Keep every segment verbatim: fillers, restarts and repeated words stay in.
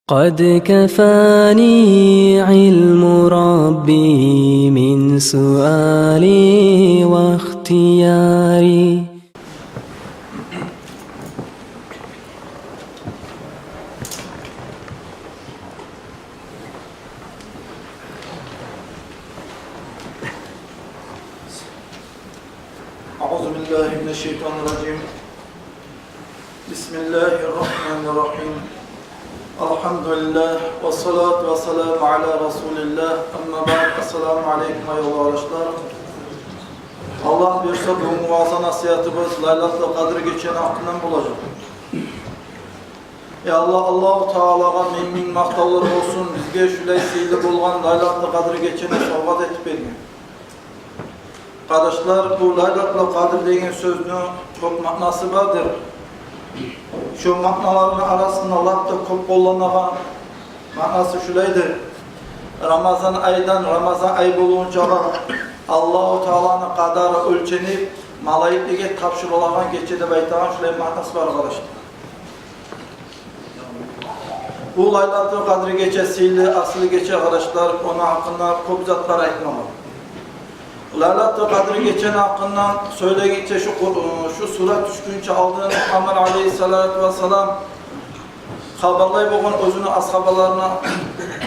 قد كفاني علم ربي من سؤالي واختياري. أعوذ بالله من الشيطان الرجيم. بسم الله الرحمن الرحيم. الحمد لله والصلاة والسلام على رسول الله. أما بعد. السلام عليكم, аявлу къардашлар. Аллагь буюрса, бугюнгю ваъза-насигьатыбыз Лайлатул Къадр гечени гьакъындан болажакъ. Я Аллагь, Аллагьу Таалагъа минг-минг макътавлар болсун, бизге шулай сыйлы болгъан Лайлатул Къадр гечени савгъат этип берген. Къардашлар, бу Лайлатул Къадр деген сёзню кёп маънасы бардыр. Шо маъналарыны арасында лап да кёп къолланагъан маънасы шулайдыр: Рамазан айдан Рамазан ай болгъунчагъа Аллагьу Тааланы къадары оьлченип, малайиклеге тапшурылагъан гече деп айтагъан шулай маънасы бар, къардашлар. Бу Лайлатул Къадр гече сыйлы, асил гече, къардашлар, ону гьакъында кёп затлар айтмагъа. Лайлатул Къадр гечени гьакъындан сёйлегенче, шу Къур-, шу сура тюшгюнче алдын Мухаммад алейгьиссалату вассалам хабарлай болгъан оьзюню асгьабаларына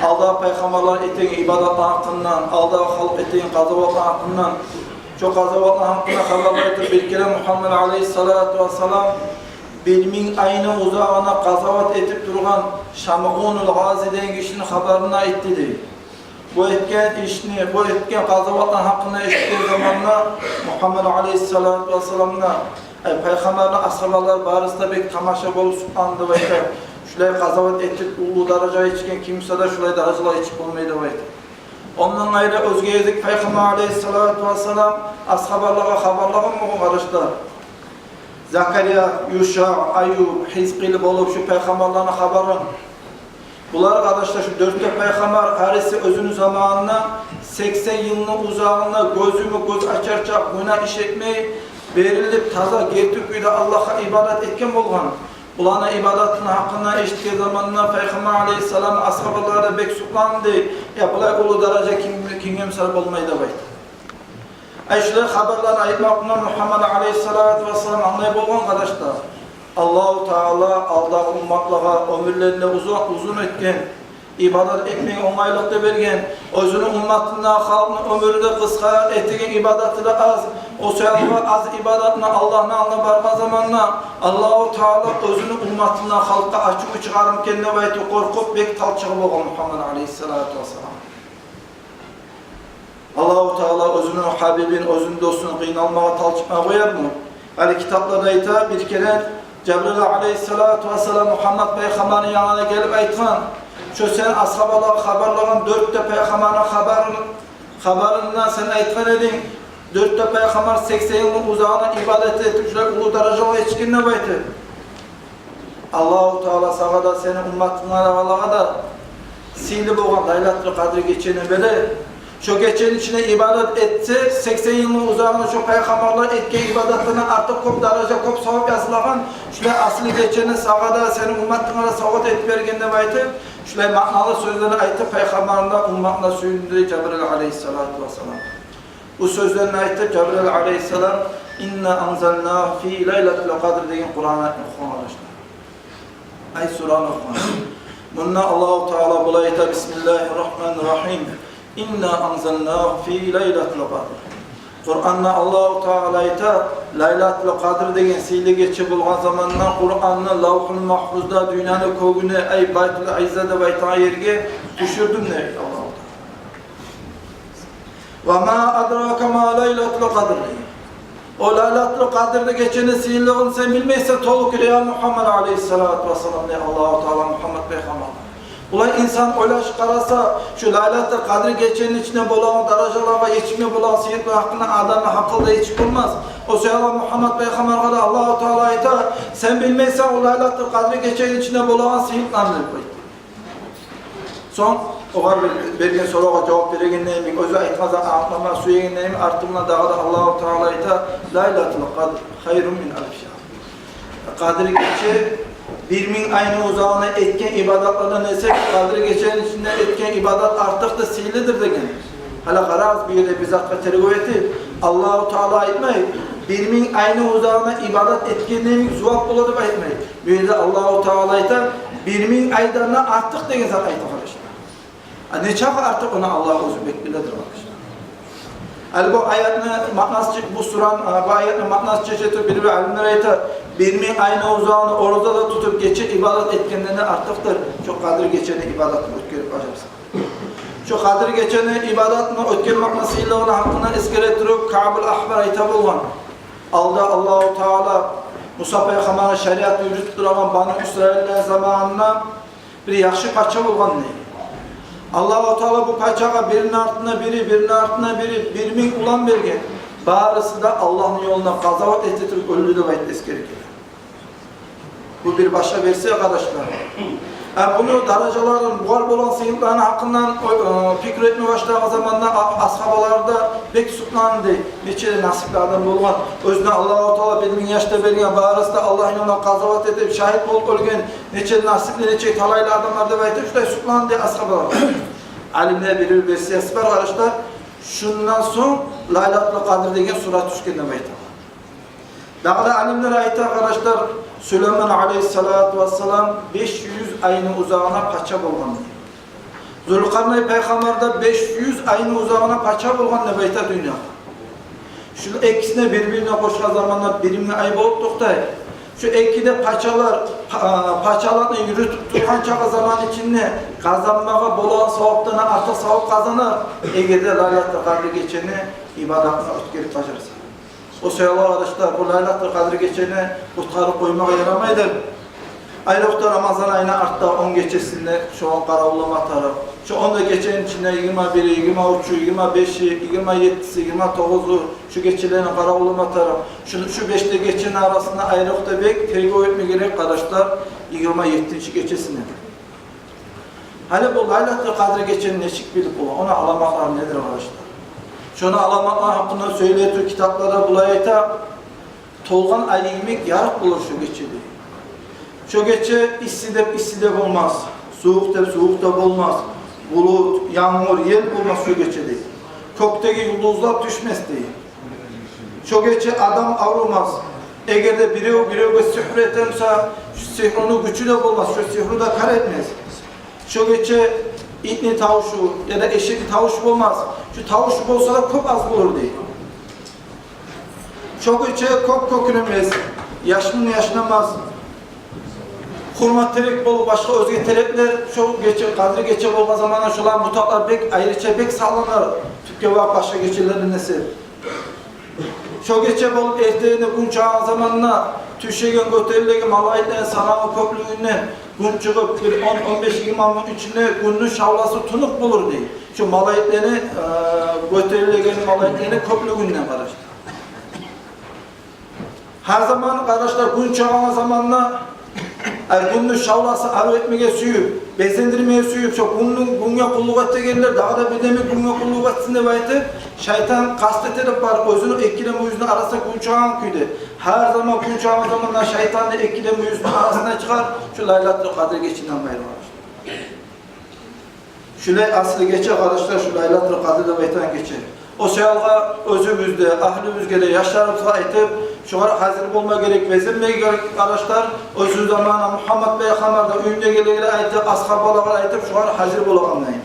алдагъы пайхаммарлар этеген ибадатлар гьакъындан, алдагъы халкъ этеген къазаватлар гьакъындан. Шо къазаватлар гьакъында хабарлай туруп, бир керен Мухаммад алейгьиссалату вассалам бир минг айны узагъына къазават этип тургъан Шамгъунул Гъази деген гишини хабарын айтды дей. Бу этген ишни, бу этген къазаватлар гьакъында эшитген заманда Мухаммад алейгьиссалату вассалам да, ай, пайхаммарны асгьабалар барысы да бек тамаша болуп сукъланды деп айта. Шулай къазават этип, уллу даражагъа етишген кимсе де шулай даражалагъа етишип болмай деп айта. Ондан къайры оьзге гезик пайхаммар алейгьиссалату вассалам асгьабалагъа хабарлагъан болгъан, къардашлар. Закария, Юша, Аюб, Гьизкъил болуп шу пайхаммарланы хабарын. Булар, къардашлар, шу дёрт де пайхаммар, гьариси оьзюню заманына сексен йылны узагъына гёзюмю гёз ачарча гюнагь иш этмей, берилип, таза, герти кюйде Аллагьгъа ибадат этген болгъан. Буланы ибадатыны гьакъында эшитген заманда пайхаммар алейгьиссалам асгьабалары бек сукъланды. Я, булай уллу даража ким, кимге мисал болмай деп айтды. Ай, шулай хабарланы айтмакъ булан Мухаммад алейгьиссалату вассалам англай болгъан, къардашлар. Аллагьу Таала алдагъы умматлагъа оьмюрлерин де уза-, узун этген, ибадат этмеге онгайлыкъ да берген, оьзюню умматына, халкъны оьмюрю де къысгъа, этеген ибадаты да аз. О саялы аз ибадатына Аллагьны алдына баргъан заманда Аллагьу Таала оьзюню умматына, халкъгъа ачуву чыгъармы экен деп айтып къоркъуп, бек талчыгъы болгъан Мухаммад алейгьиссалату вассалам. Аллагьу Таала оьзюню гьабибин, оьзюню достун къыйналмагъа, талчыкъмагъа къоярмы? Гьали китапларда айта, бир керен Жабрил алейгьиссалату вассалам Мухаммад пайхаммарны янына гелип айтгъан: «Шо сен асгьабалагъа хабарлагъан дёрт де пайхаммарны хабарын, хабарында сен айтгъан эдинг, дёрт де пайхаммар сексен йылны узагъына ибадат этип, шулай уллу даражалагъа етишген», — деп айтып. Аллагьу Таала сагъа да, сени умматынгъа да сыйлы болгъан Лайлатул Къадр гечени бере. Шо гечени ичинде ибадат этсе, сексен йылны узагъына шо пайхаммарлар этген ибадатлардан артыкъ кёп даража, кёп савап язылагъан. Шулай асил гечени сагъа да, сени умматынгъа да савгъат этип берген деп айтып, шулай маъналы сёзлени айтып, пайхаммарны да, умматын да сююндюрдю Жабрил алейгьиссалату вассалам. Бу сёзлени айтып Жабрил алейгьиссалам «Инна анзалнагьу фи лайлатил къадр» деген Къуран аятны охугъан, къардашлар. Ай, сураны охугъан. Мунда Аллагьу Таала булай айта: «Бисмиллагьир рагьманир рагьим. Инна анзалнагьу фи лайлатил къадр». Къуранда Аллагьу Таала айта, Лайлатул Къадр деген сыйлы гече болгъан заманда Къуранны Лавгьул Магьфузда, дюньяны кёгюне, ай, Байтул Изза деп айтагъан ерге тюшюрдюм дей Аллагьу Таала. «Ва ма адрака ма лайлатул къадр». О Лайлатул Къадр гечени сыйлылыгъын сен билмейсен толу кюйде, я Мухаммад алейгьиссалату вассалам, дей Аллагьу Таала Мухаммад пайхаммаргъа. Булай инсан ойлашып къараса, шу Лайлатул Къадр гечени ичинде болагъан даражалагъа етишме болагъан сыйлылыкъны гьакъында адамны гьакъылы да етишип болмас. О саялы Мухаммад пайхаммаргъа да Аллагьу Таала айта: «Сен билмейсен о Лайлатул Къадр гечени ичинде болагъан сыйлылыкъланы», — деп къойду. Сонг огъар бер-, берген соравгъа жавап берегенде йимик, оьзю айтгъан затны англатмагъа сюегенде йимик, артындан дагъы да Аллагьу Таала айта: «Лайлатул къадр хайрун мин алфи шагьр». Къадир гече Бир минг айны узагъына этген ибадатлардан эсе Къадир гечени ичинде этген ибадат артыкъдыр, сыйлыдыр деген. Гьали къарагъыз, бу ерде бир затгъа тергев этип, Аллагьу Таала айтмай, бир минг айны узагъына ибадат этгенлени зувап бола деп айтмай. Бу ерде Аллагьу Таала айта, бир минг айдан да артыкъ деген зат айта, къардашлар. А нечакъы артыкъ, ону Аллагь оьзю бек биледир, къардашлар. Гьали бу аятны маънасы, бу сураны, а, бу аятны маънасын чече туруп, бир-бир алимлер айта, бир минг айны узагъына ораза да тутуп, гече ибадат этгенден де артыкъдыр шо Къадир гечени ибадатын оьтгерип бажарса. Шо Къадир гечени ибадатын оьтгермекни сыйлылыгъыны гьакъында эсгере туруп, Каъбул Ахбар айта болгъан: алда Аллагьу Таала Муса пайхаммарны шариатын юрютюп турагъан Бану Исраиллени заманында бир яхшы пача болгъан дей. Аллагьу Таала бу пачагъа бирини артына бири, бирини артына бири, бир минг улан берген. Барысы да Аллагьны ёлунда къазават эте туруп оьлдю деп айтып эсгере геле. Бу бир башгъа версия, къардашлар. Э, муну даражаларын, бугъар болгъан сыйлылыкъланы гьакъындан, э, пикир этме башлагъан заманда а-, асгьабалар да бек сукъланды. Нече де насипли адам болгъан. Оьзюне Аллагьу Таала бир минг яш да берген, барысы да Аллагьны ёлунда къазават этип, шагьит болуп оьлген. Нече насипли, нече талайлы адамлар деп айтып, шулай сукъланды асгьабалар. Алимлени бир-бир версиясы бар, къардашлар. Шундан сонг Лайлатул Къадр деген сура тюшген деп айта. Дагъы да алимлер айта, къардашлар, Сулейман алейгьиссалату вассалам беш юз айны узагъына пача болгъан дей. Зулкъарнайн пайхаммар да беш юз айны узагъына пача болгъан деп айта дюньягъа. Шуну экисин бир-бирине къошгъан заманда бир минг ай болуп токътай. Шу эки де пачалар, па-, пачалыкъны юрютюп тургъан чакъы заман ичинде къазанмагъа болагъан савапдан артыкъ савап къазанар, эгер де Лайлатул Къадр гечени ибадатын оьтгерип бажарса. О саялы, къардашлар, бу Лайлатул Къадр гечени къутгъарып къоймагъа ярамайдыр. Айрокъда Рамазан айны артда он гечесинде шогъар къаравуллама тарыкъ. Шо он да гечени ичинде йигирма бири, йигирма уьчю, йигирма беши, йигирма еттиси, йигирма тогъузу, шу гечелени къаравуллама тарыкъ. Шу, шу беш де гечени арасында айрокъда бек тергев этме герек, къардашлар, йигирма еттинчи гечесине. Гьали бу Лайлатул Къадр гечени нечик билип бола? Ону аламатлары недир, къардашлар? Шону аламатлары гьакъында сёйлей туруп китапларда булай айта: толгъан ай йимик ярыкъ болур шо гечеде. Шо гече исси деп исси де болмас, сувукъ деп сувукъ да болмас, булут, янгур, ел болмас шо гечеде. Кёкдеги юлдузлар тюшмес дей. Шо гече адам аврумас. Эгер де бирев биревге сигьру этсе, шо сигьруну гючю де болмас, шо сигьру да кар этмес. Шо гече итни тавушу яда эшекни тавушу болмас. Шо тавуш болса да кёп аз болур дей. Шо гече кёк кёкюренмес, яшмун яшнамас. Хурма терек болуп, башгъа оьзге тереклер, шо гече, Къадир гече болгъан заманда шоланы бутакълары бек, айрыча бек сакъланар тюпге багъып башгъа гечелерден эсе. Шо гече болуп, эртенинде гюн чыгъагъан заманда тюшеген, гётерилеген малайиклени санаву кёплюгюнден, гюн чыгъып бир он, он беш, йигирма минут ичинде гюнню шавласы тюнюкъ болур дей. Шо малайиклени, э, гётерилеген малайиклени кёплюгюнден, къардашлар. Гьар заман, къардашлар, гюн чыгъагъан заманда, э, гюнню шавласын арив этмеге сююп, безендирмеге сююп, шо гюнню, гюнге къуллукъ этегенлер дагъы да бирден-бир гюнге къуллукъ этсин деп айтып, шайтан къаст эте деп барып, оьзюню эки де мюйюзюню арасына гюн чыгъагъан кюйде. Гьар заман гюн чыгъагъан заманда шайтан да эки де мюйюзюню арасына чыгъар, шо Лайлатул Къадр гечеден къайры, къардашлар. Шулай асил гече, къардашлар, шу Лайлатул Къадр деп айтагъан гече. О саялы оьзюбюз де, агьлюбюзге де, яшларыбызгъа айтып, шогъар гьазир болма герек, безенме герек, къардашлар. Оьзю заманда Мугьаммат пайхаммар да уьюндегилеге айтып, асгьабалагъа айтып, шогъар гьазир болагъан йимик.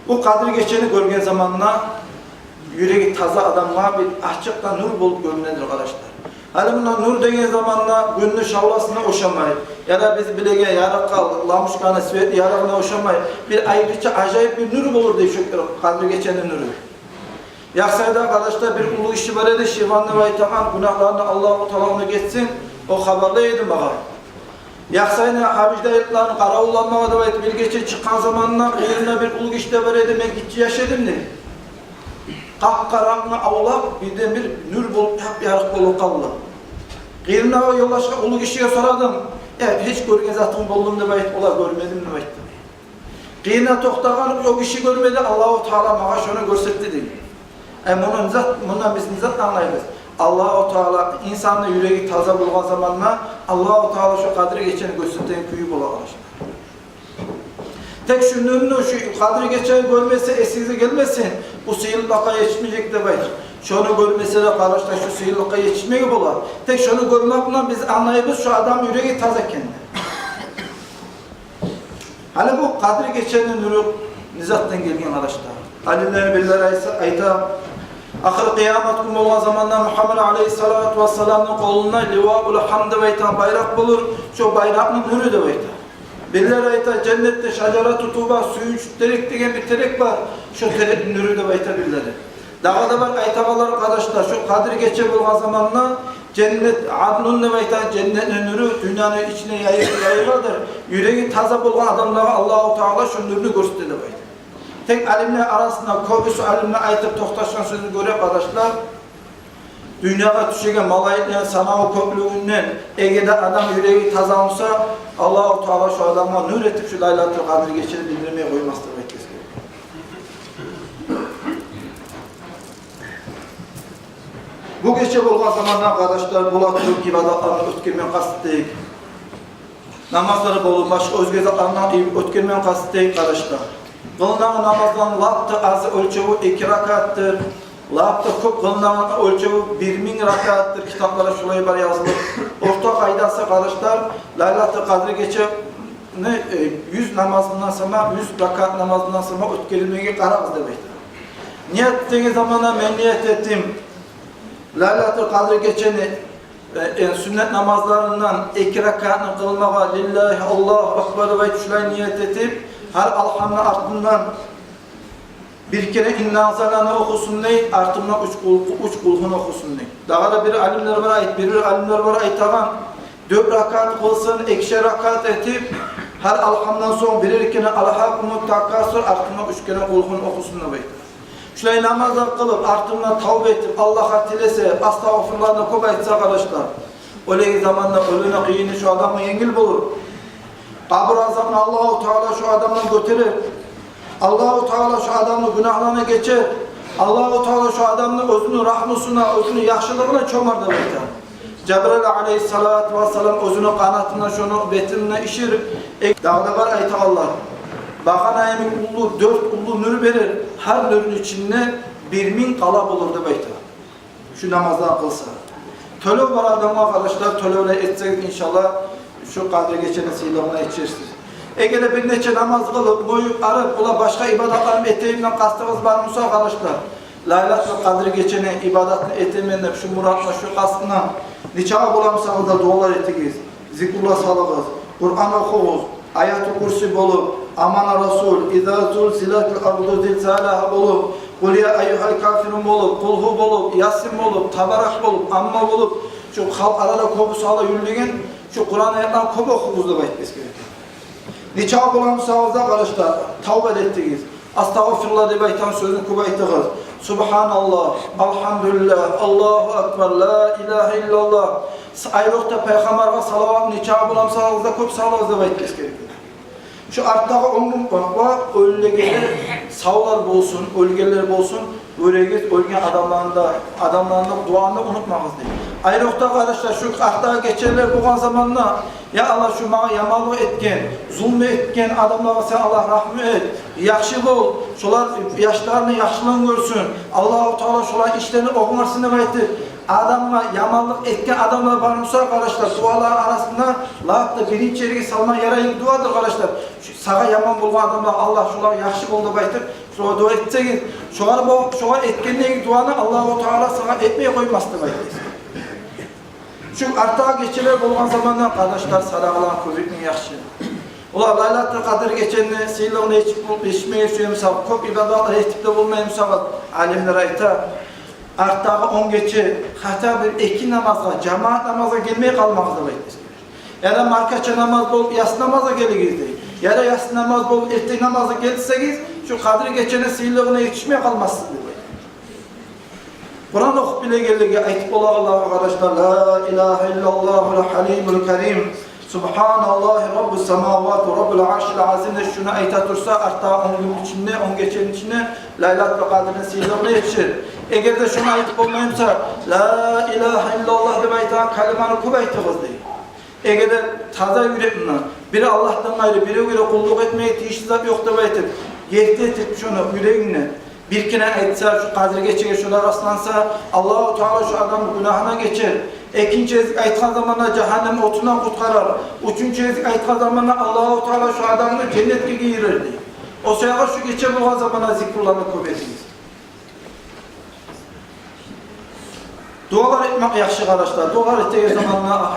Бу Къадир гечени гёрген заманда юреги таза адамгъа бир ачыкъ да нюр болуп гёрюнедир, къардашлар. Гьали мунда нюр деген заманда гюнню шавласына ошамай, яда биз билеген ярыкъгъа, лампочканы светни ярыгъына ошамай, бир айрыча ажайып бир нюр болур дей шо Къадир гечени нюрю. Яхсайда, къардашлар, бир уллу гиши бар эди, Ширван деп айтагъан, гюнагьларындан Аллагьу Таала ону гечсин, о хабарлай эди магъа. Яхсайны гьабиждайлыкъларын къаравулламагъа деп айтып, бир гече чыкъгъан заманда, къырыйында бир уллу гиши де бар эди, мен гиччи яш эдим дей. Къап-къарангы авлакъ бирден-бир нюр болуп, яп-ярыкъ болуп къалды. Къырыйымдагъы ёлдашгъа, уллу гишиге сорадым: «Э, гьеч гёрген затынг болдуму?» — деп айтып, олар: «Гёрмедим», — деп айтды. Къырыйында токътагъан о гиши гёрмеди, Аллагьу Таала магъа шону гёрсетди дей. Э, мундан зат, мундан биз не зат англайбыз? Аллагьу Таала инсанны юреги таза болгъан заманда Аллагьу Таала шо Къадир гечени гёрсетеген кюю бола, къардашлар. Тек шо нюрню, шо Къадир гечени гёрмесе, эсигизге гелмесин, бу сыйлыкъгъа етишмежек деп айтып. Шону гёрмесе де, къардашлар, шо сыйлыкъгъа етишмеге бола. Тек шону гёрмек булан биз англайбыз шо адамны юреги таза экенни. Гьали бу Къадир гечени нюрю не затдан гелген, къардашлар? Алимлени бирлери айса-, айта, ахыр къыямат гюн болгъан заманда Мугьаммад алейгьиссалату вассаламны къолунда ливаул гьамд деп айтагъан байракъ болур, шо байракъны нюрю деп айта. Бирлери айта, женнетде шажарату туба, сююнч терек деген бир терек бар, шо терекни нюрю деп айта бирлери. Дагъы да бар айтагъанлар, къардашлар, шо Къадир гече болгъан заманда женнет, Аднун деп айтагъан женнетни нюрю дюньяны ичине яйы-, яйыладыр. Юреги таза болгъан адамлагъа Аллагьу Таала шо нюрню гёрсете деп айта. Тек алимлер арасында кёбюсю алимлер айтып токъташгъан сёзню гёре, къардашлар, дюньягъа тюшеген малайиклени санаву кёплюгюнден, эгер де адам юреги таза буса, Аллагьу Таала шо адамгъа нюр этип, шо Лайлатул Къадир гечени билдирмей къоймас деп айтгъан. Бу гече болгъан заманда, къардашлар, бола туруп ибадатланы оьтгермей къалсакъ дейик. Намазлар болуп, башгъа оьзге затланы оьтгермей къалсакъ дейик, къардашлар. Къылынагъан намазланы лап да аз оьлчевю эки ракаатдыр. Лап да кёп къылынагъан оьлчевю бир минг ракаатдыр. Китапларда шолай бар язылып. Орта къайдасы, къардашлар, Лайлатул Къадир гечени, э, юз намазындан сама, юз ракаат намазындан сама оьтгерилмеге къарагъыз деп айта. Ният деген заманда мен ният этдим Лайлатул Къадир гечени, э, э, сюннет намазларындан эки ракаатны къылмагъа, лиллагьи, Аллагьу акбар деп айтып, шулай ният этип, гьар алгьамны артындан бир керен инна анзалнаны охусун дей, артындан уьч къул-, уьч къулгьуну охусун дей. Дагъы да бир алимлер бар айт-, бир-бир алимлер бар айтагъан, дёрт ракаат къылсын, экишер ракаат этип, гьар алгьамдан сонг бирер керен алгьакумут такасур, артындан уьч керен къулгьуну охусун деп айта. Шулай намазлар къылып, артындан тавба этип, Аллагьгъа тилесе, астагъфируллагьны кёп айтса, къардашлар, оьлеген заманда оьлюню къыйыны шо адамгъа енгил болур. Къабур азабын Аллагьу Таала шо адамдан гётерер. Аллагьу Таала шо адамны гюнагьларын гечер. Аллагьу Таала шо адамны оьзюню рагьмусуна, оьзюню яхшылыгъына чомар деп айта. Жабраил алейгьиссалату вассалам оьзюню къанатына шону бетине иширип, э, дагъы да бар айтагъанлар. Багъана йимик уллу, дёрт уллу нюр берер, гьар нюрню ичинде бир минг къала болур деп айта. Шу намазланы къылса. Тёлев бар адамгъа, къардашлар, тёлевню этсегиз, иншаллагь, шу Къадир гечени сыйлыгъына етишерсиз. Эгер де бир нече намаз къылып, боюп, арып, ола башгъа ибадатланы этейим деп къастыгъыз бар буса, къардашлар, Лайлатул Къадир гечени ибадатын этемен деп, шу муратына, шу къастына, нечакъы бола бусагъыз да дуалар этигиз, зикруллагь салыгъыз, Къуран охугъуз, Аятул Курси болуп, Амана Расул, Иза зулзилатил арду зилзалагьа болуп, Къул я айюгьал кафирун болуп, Къулгьу болуп, Ясин болуп, Табарак болуп, Амма болуп, шу халкъ арада кёбюсю ала юрюлеген шу Къуран аятланы кёп охугъуз деп айтып эсгере. Нечакъы бола бусагъыз да, къардашлар, тавба да этигиз. Астагъфируллагь деп айтагъан сёзню кёп айтыгъыз. Субгьаналлагь, альгьамдулиллагь, Аллагьу акбар, ла илагьа иллаллагь. Айрокъда Пайхаммаргъа салават нечакъы бола бусагъыз да кёп салыгъыз деп айтып эсгере. Шу артдагъы он гюн ва оьлегенлер савлар болсун, оьлгенлер болсун, гёрегиз, оьлген адамланы да, адамланы да дуаны унутмагъыз дей. Айрокъда, къардашлар, шу артдагъы гечелер болгъан заманда, я Аллагь, шу магъа яманлыкъ этген, зулму этген адамлагъа сен, Аллагь, рагьму эт, яхшы бол, шолар яшларыны яхшылыгъын гёрсюн, Аллагьу Таала шолар ишлерин онгарсын деп айтып, адамгъа яманлыкъ этген адамлар бар буса, къардашлар, дуаланы арасында лап да биринчи ерге салма ярайгъан дуадыр, къардашлар. Шу сагъа яман болгъан адамлар, Аллагь, шолагъа яхшы бол деп айтып, шолагъа дуа этсегиз, шогъар бо-, шогъар этгендеги дуаны Аллагьу Таала сагъа этмей къоймас деп айтып. Шу артдагъы гечелер болгъан заманда, къардашлар, садагъаланы кёп этмек яхшы. Олар Лайлатул Къадир гечени сыйлыгъына етишип бол-, етишмеге сюе бусагъыз, кёп ибадатлар этип де болмай бусагъыз, алимлер айта, артдагъы он гече гьатта бир эки намазгъа, жамаат намазгъа гелмей къалмагъыз деп айтып эсгере. Яда маркача намаз болуп, яссы намазгъа гелигиз дей. Яда яссы намаз болуп, эртен намазгъа гелсегиз, шу Къадир гечени сыйлыгъына етишмей къалмассыз деп айта. Къуран охуп билегенлеге айтып болагъанлагъа, къардашлар, ла илагьа иллаллагьул гьалимул карим. Субгьаналлагьи раббис самавати ва раббил аршил азим деп шуну айта турса, артдагъы он гюнню ичинде, он гечени ичинде Лайлатул Къадрны сыйлыгъына етишир. Эгер де шуну айтып болмай буса, ла илагьа иллаллагь деп айтагъан калиманы кёп айтыгъыз дей. Эгер де таза юрек булан, бир Аллагьдан къайры биревге де къуллукъ этмеге тийишли зат ёкъ деп айтып, герти этип шуну юрегингде бир керен айтса, шу Къадир гечеге шолар расланса, Аллагьу Таала шу адамны гюнагьын гечер. Экинчи гезик айтгъан заманда жагьаннем отундан къутгъарар. Уьчюнчю гезик айтгъан заманда Аллагьу Таала шу адамны женнетге гийирер дей. О саягъа шу гече болгъан заманда зикруланы кёп этигиз. Дуалар этмек яхшы, къардашлар. Дуалар этеген заманда,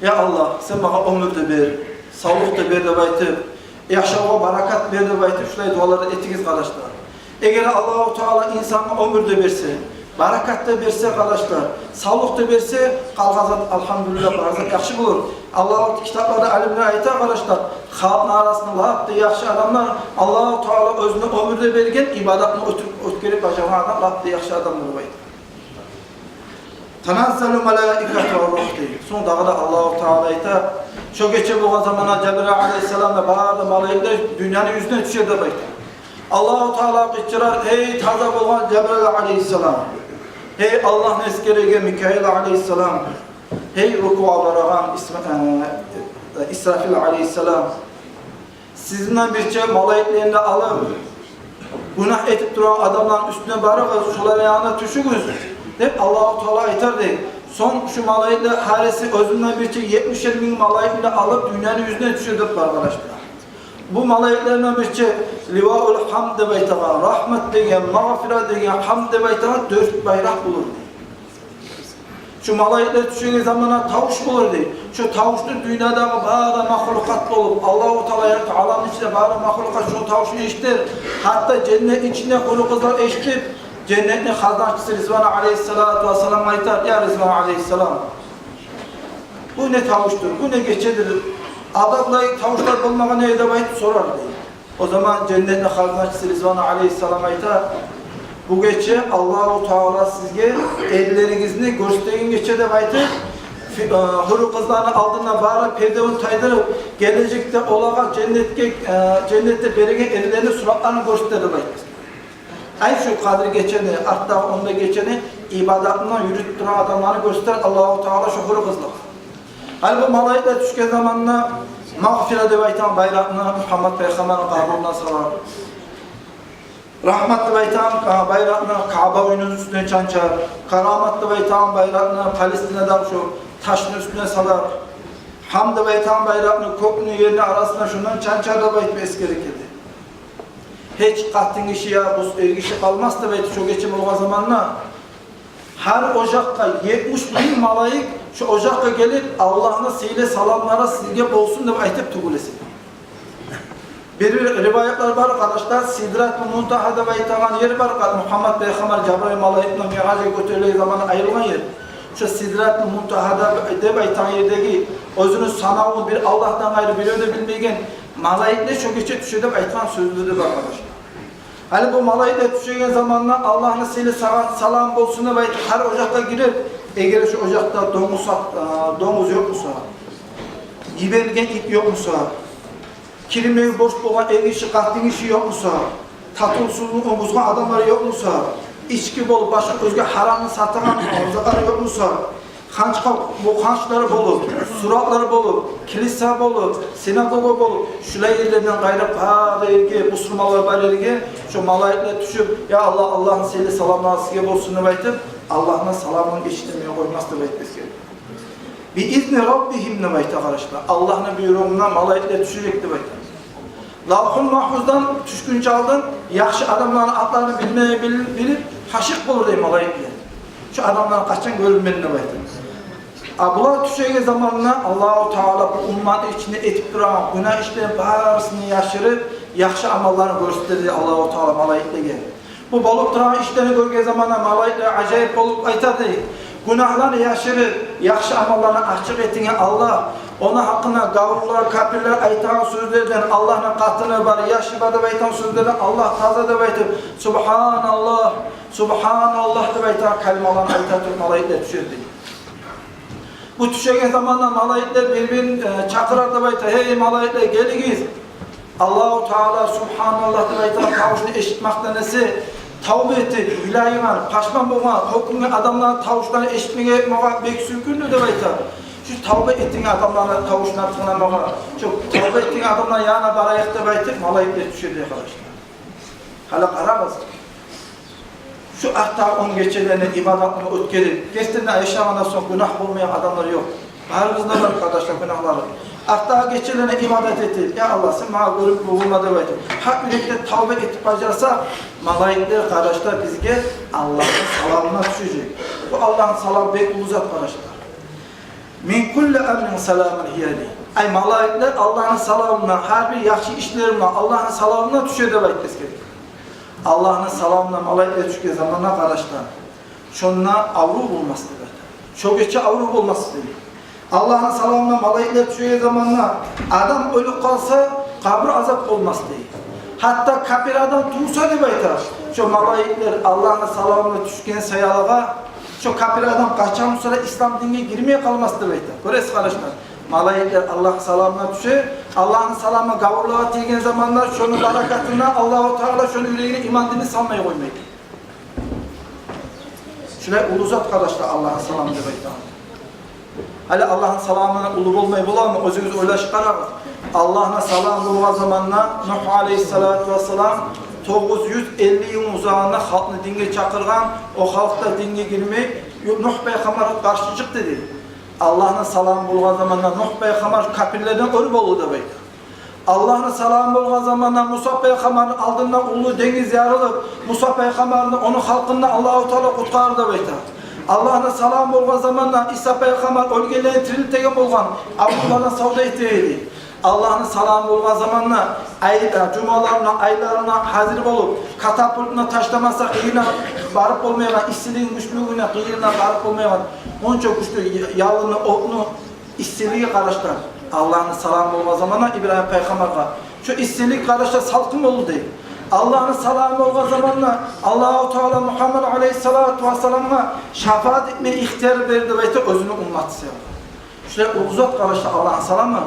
я Аллагь, сен магъа оьмюр де бер, савлукъ да бер деп айтып, яшавгъа баракат бер деп айтып, шулай дуалар этигиз, къардашлар. Эгер Аллагьу Таала инсангъа оьмюр де берсе, баракат да берсе, къардашлар, савлукъ да берсе, къалгъан зат, алгьамдулиллагь, бар зат яхшы болур. Аллагьу, китапларда алимлер айта, къардашлар, халкъны арасында лап да яхшы адамлар, Аллагьу Таала оьзюне оьмюр де берген, ибадатны оьтюп, оьтгерип бажаргъан адам лап да яхшы адамлар деп айта. Таназзалу малаикату ва ругь дей. Сонг дагъы да Аллагьу Таала айта, шо гече болгъан заманда Жабраил алейгьиссалам да, бары да малайиклер дюньяны юзюне тюшер деп айта. Аллагьу Таала къычырар: «Гьей таза болгъан Жабраил алейгьиссалам! Гьей Аллагьны эсгереген Микаил алейгьиссалам! Гьей рукугъа барагъан Исма-, э, Исрафил алейгьиссалам! Сизин булан бирче малайиклени де алып, гюнагь этип турагъан адамланы уьстюне барыгъыз, шоланы янына тюшюгюз», — деп Аллагьу Таала айтар дей. Сонг шу малайиклер гьариси оьзю булан бирче етмишер минг малайикни де алып дюньяны юзюне тюшер деп бар, къардашлар. Бу малайиклени бирче Ливаул Гьамд деп айтагъан, рагьмат деген, магъфират деген, гьамд деп айтагъан дёрт байракъ болур дей. Шу малайиклер тюшеген заманда тавуш болур дей. Шу тавушну дюньядагъы бары махлукъат болуп, Аллагьу Таала яратгъан аламны ичинде бары махлукъат шу тавушну эшитер. Гьатта женнетни ичинде гьюрю къызлар эшитип, женнетни хазначысы Ризван алейгьиссалату вассалам айтар: «Я Ризван алейгьиссалам, бу не тавушдур, бу не гечедир? Адабылай тавушлар болмагъан эди», — деп айтып сорар дей. О заман женнетни хазначысы Ризван алейгьиссалам айта: «Бу гече Аллагьу Таала сизге эрлеригизни гёрсетеген гече», — деп айтып, фи-, э, гьюрю къызланы алдында бары пердевюн тайдырып, гележекде олагъа женнетге, э, женнетде береген эрлерини суратларын гёрсетер деп айта. Ай, шу Къадир гечени, артдагъы он да гечени ибадатына юрютюп турагъан адамланы гёрсетер Аллагьу Таала шу гьюрю къызлагъа. Гьали бу малайиклер тюшген заманда магъфира деп айтагъан байракъны Мугьаммад пайхаммарны къабуруна салар. Рагьмат деп айтагъан, а, байракъны Каъба уьюню уьстюне чанчар. Карамат деп айтагъан байракъны Палестинадагъы шу ташны уьстюне салар. Гьамд деп айтагъан байракъны кёкню, ерни арасына шундан чанчар деп айтып эсгере эди. Гьеч къатын гиши я бу эр гиши къалмас деп айтып, шо гече болгъан заманда гьар ожакъгъа етмиш минг малайик шо ожакъгъа гелип, Аллагьны сыйлы саламлары сизге болсун деп айтып тюгюл эсе. Бир-бир риваятлар бар, къардашлар, Сидратул Мунтагьа деп айтагъан ер бар, Мугьаммад пайхаммар Жабраил малайик булан Миъражгъа гётерилген заманда айрылгъан ер. Шо Сидратул Мунтагьа деп, деп айтагъан ердеги оьзюню санавун бир Аллагьдан къайры бирев де билмейген малайиклер шо гече тюше деп айтгъан сёзлер де бар, къардашлар. Гьали бу малайиклер тюшеген заманда Аллагьны сыйлы сагъа-, салам болсун деп айтып, гьар ожакъгъа гирер. Эгер шо ожакъда донгуз сат-, а, донгуз ёкъ буса, йиберилген ит ёкъ буса, киринмеге борч болгъан эр гиши, къатын гиши ёкъ буса, татывсузлукъну бузгъан адамлар ёкъ буса, ички болуп, башгъа оьзге гьарамны сатагъан затлар ёкъ буса, ханчкъа, бу ханчлар болуп, суратлар болуп, килиса болуп, синагога болуп, шулай ерлерден къайры бары ерге, бусурманлар бар ерге шо малайиклер тюшюп, я Аллагь, Аллагьны сыйлы саламлары сизге болсун деп айтып, Аллагьны саламын эшитмей къоймас деп айтып эсгере. Би изни раббигьим деп айта, къардашлар. Аллагьны буйругъундан малайиклер тюшежек деп айта. Лавгьул Магьфуздан тюшгюнче алдын яхшы адамланы атларын билме-, бил-, билип, гьашыкъ болур дей малайиклер. Шо адамлар къачан гёрюнмели деп айта. А булар тюшеген заманда Аллагьу Таала бу умматны ичинде этип турагъан гюнагь ишлерин барысын яшырып, яхшы амалларын гёрсетер дей Аллагьу Таала малайиклеге. Бу болуп турагъан ишлени гёрген заманда малайиклер ажайып болуп айта дей: «Гюнагьланы яшырып, яхшы амалланы ачыкъ этеген Аллагь, ону гьакъында гавурлар, капирлер айтагъан сёзлерден, Аллагьны къатыны бар, яшы бар деп айтагъан сёзлерден Аллагь таза», — деп айтып, «Субгьаналлагь, субгьаналлагь» деп айтагъан калималаны айта туруп малайиклер тюшер дей. Бу тюшеген заманда малайиклер бир-бирин, э, чакъырар деп айта: «Гьей, малайиклер, гелигиз! Аллагьу Таала, Субгьаналлагь деп айтагъан тавушну эшитмекден эсе, тавба этип, йылайгъан, пашман болгъан, гьёкюнген адамланы тавушларын эшитмеге магъа бек сюйкюмлю», — деп айта. «Шу тавба этген адамланы тавушуна тынгламагъа, шу тавба этген адамланы янына барайыкъ», — деп айтып, малайиклер тюше дей, къардашлар. Гьали къарагъыз. Шу артдагъы он гечелени ибадатны оьтгерип, гертиден де, яшагъандан сонг гюнагь болмайгъан адамлар ёкъ. Барыбызда бар, къардашлар, гюнагьлары. Артдагъы гечелени ибадат этип, «Я Аллагь, сен магъа гёрюнюп болма», — деп айтып, гьакъ юрекден тавба этип бажарса, малайиклер, къардашлар, бизге Аллагьны саламына тюшежек. Бу Аллагьны саламы бек уллу зат, къардашлар. «Мин кулли амрин саламун гьия ли». Ай, малайиклер Аллагьны саламына, гьар бир яхшы ишлерине Аллагьны саламына тюше деп айтып эсгерди. Аллагьны саламына малайиклер тюшген заманда, къардашлар, шонда аврув болмас деп айта. Шо гече аврув болмас дей. Аллагьны саламына малайиклер тюшген заманда адам оьлюп къалса, къабур азап болмас дей. Гьатта капир адам тувса деп айта, шо малайиклер Аллагьны саламына тюшген саялы, шо капир адам къачан буса да ислам динге гирмей къалмас деп айта. Гёресиз, къардашлар, малайиклер Аллагьны саламына тюше, Аллагьны саламы гавурлагъа тийген заманда, шону баракатына Аллагьу Таала шону юрегине иман динни салмай къоймай. Шулай уллу зат, къардашлар, Аллагьны саламы деп айтагъан. Гьали Аллагьны саламы уллу болмай боламы? Оьзюгюз ойлашып къарагъыз. Аллагьны саламы болгъан заманда Нугь алейгьиссалату вассалам тогъуз юз элли йылны узагъында халкъны динге чакъыргъан, о халкъ да динге гирмей, Нугь пайхаммаргъа къаршы чыкъды дей. Аллагьны саламы болгъан заманда Нугь пайхаммар капирлерден оьр болду деп айта. Аллагьны саламы болгъан заманда Муса пайхаммарны алдында уллу денгиз ярылып, Муса пайхаммарны, ону халкъын да Аллагьу Таала къутгъарды деп айта. Аллагьны саламы болгъан заманда Иса пайхаммар оьлгенлени тирилтеген болгъан, аврувлардан сав да эте эди. Аллагьны саламы болгъан заманда ай, э, жумаларына, айларына гьазир болуп, катапультну ташламаса, къырыйына барып болмайгъан, иссилигини гючлюлюгюнден къырыйына барып болмайгъан, онча гючлю ялынны, отну иссилиги, къардашлар. Аллагьны саламы болгъан заманда Ибрагьим пайхаммаргъа шо иссилик, къардашлар, салкъын болду дей. Аллагьны саламы болгъан заманда Аллагьу Таала Мугьаммад алейгьиссалату вассаламгъа шафаат этме ихтияр берди деп айта оьзюню умматы саялы. Шулай уллу зат, къардашлар, Аллагьны саламы.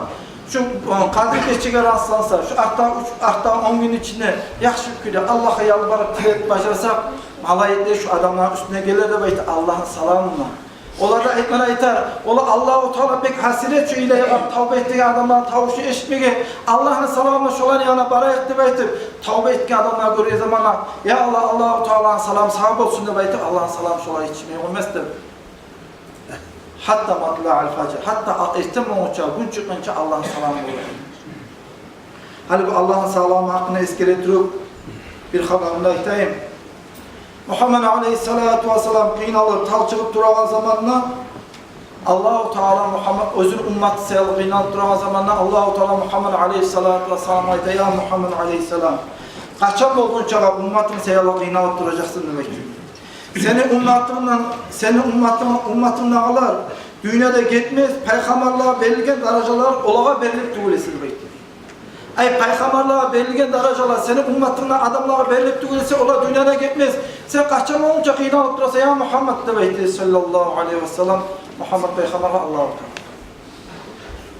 Шу, э, Къадир гечеге расланса, шу артдагъы уьч, артдагъы он гюн ичинде яхшы кюйде Аллагьгъа ялбарып, тилеп бажарсакъ, малайиклер шу адамланы уьстюне гелер деп айта Аллагьны саламы булан. Олар да айтмагъа айтар: «Олар, Аллагьу Таала бек гьасирет шу йылайгъан, тавба этеген адамланы тавушун эшитмеге, Аллагьны саламы булан шоланы янына барайыкъ», — деп айтып, тавба этген адамланы гёрген заманда: «Я Аллагь, Аллагьу Тааланы саламы сагъа болсун», — деп айтып, Аллагьны саламы шолагъа етишмей къоймас деп. Гьатта матла аль-фажр, гьатта а-, эртен болгъунча, гюн чыкъгъынча Аллагьны саламы бола. Гьали бу Аллагьны саламы гьакъында эсгере туруп, бир хабарны да айтайым. Мугьаммад алейгьиссалату вассалам къыйналып, талчыгъып турагъан заманда Аллагьу Таала Мугьаммад, оьзюню умматы саялы къыйналып турагъан заманда Аллагьу Таала Мугьаммад алейгьиссалату вассаламгъа айта: «Я Мугьаммад алейгьиссалам, къачан болгъунчагъа умматынг саялы къыйналып туражакъсан?» — деп айта. «Сени умматынгдан, сени умматынг, умматынгдагъылар дюньяда гетмес, пайхаммарлагъа берилген даражалар олагъа берилип тюгюл эсе», — деп айта. Ай, пайхаммарлагъа берилген даражалар сени умматынгдан адамлагъа берилип тюгюл эсе, олар дюньяда гетмес. Сен къачан болгъунча къыйналып турасан, я Мугьаммад, деп айтды, саллаллагьу алейгьи ва саллам, Мугьаммад пайхаммаргъа Аллагьу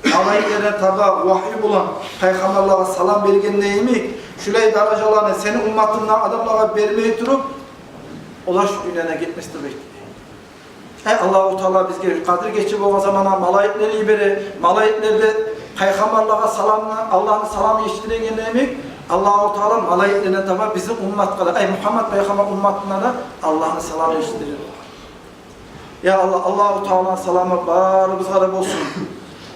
Таала. Малайиклерден таба вагьи булан пайхаммарлагъа салам бергенде йимик, шулай даражаланы сени умматынгдан адамлагъа бермей туруп, олар шу дюньядан гетмес деп айтды. Эй, Аллагьу Таала бизге Къадир гече болгъан заманда малайиклер йибере, малайиклер де пайхаммарлагъа саламны, Аллагьны саламын етишдирегенде йимик, Аллагьу Таала малайиклерден таба бизин умматгъа да, эй, Мугьаммад пайхаммар умматына да Аллагьны саламын етишдире. Я Аллагь, Аллагьу Тааланы саламы барыбызгъа да болсун.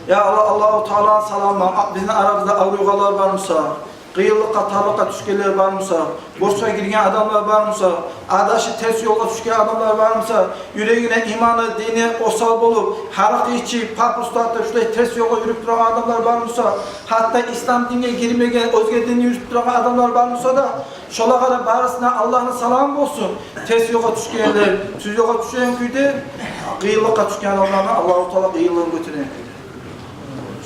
Я Аллагь, Аллагьу Тааланы саламы, а, бизин арабызда авруйгъанлар бар буса, къыйынлыкъгъа, тарлыкъгъа тюшгенлер бар буса, борчгъа гирген адамлар бар буса, адашып терс ёлгъа тюшген адамлар бар буса, юрегине иманы, дини осал болуп, гьаракъы ичип, папирос тартып, шулай терс ёлгъа юрюп турагъан адамлар бар буса, гьатта ислам динге гирмеген, оьзге динни юрютюп турагъан адамлар бар буса да, шолагъа да барысына Аллагьны саламы болсун. Терс ёлгъа тюшгенлер тюз ёлгъа тюшеген кюйде, къыйынлыкъгъа тюшген адамланы Аллагьу Таала къыйынлыгъын гётерген кюйде.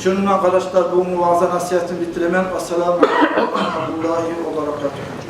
Шуну булан, къардашлар, бугюнгю ваъза-насигьатны битиремен. Ассаламу алейкум ва рагьматуллагьи ва баракатугьу.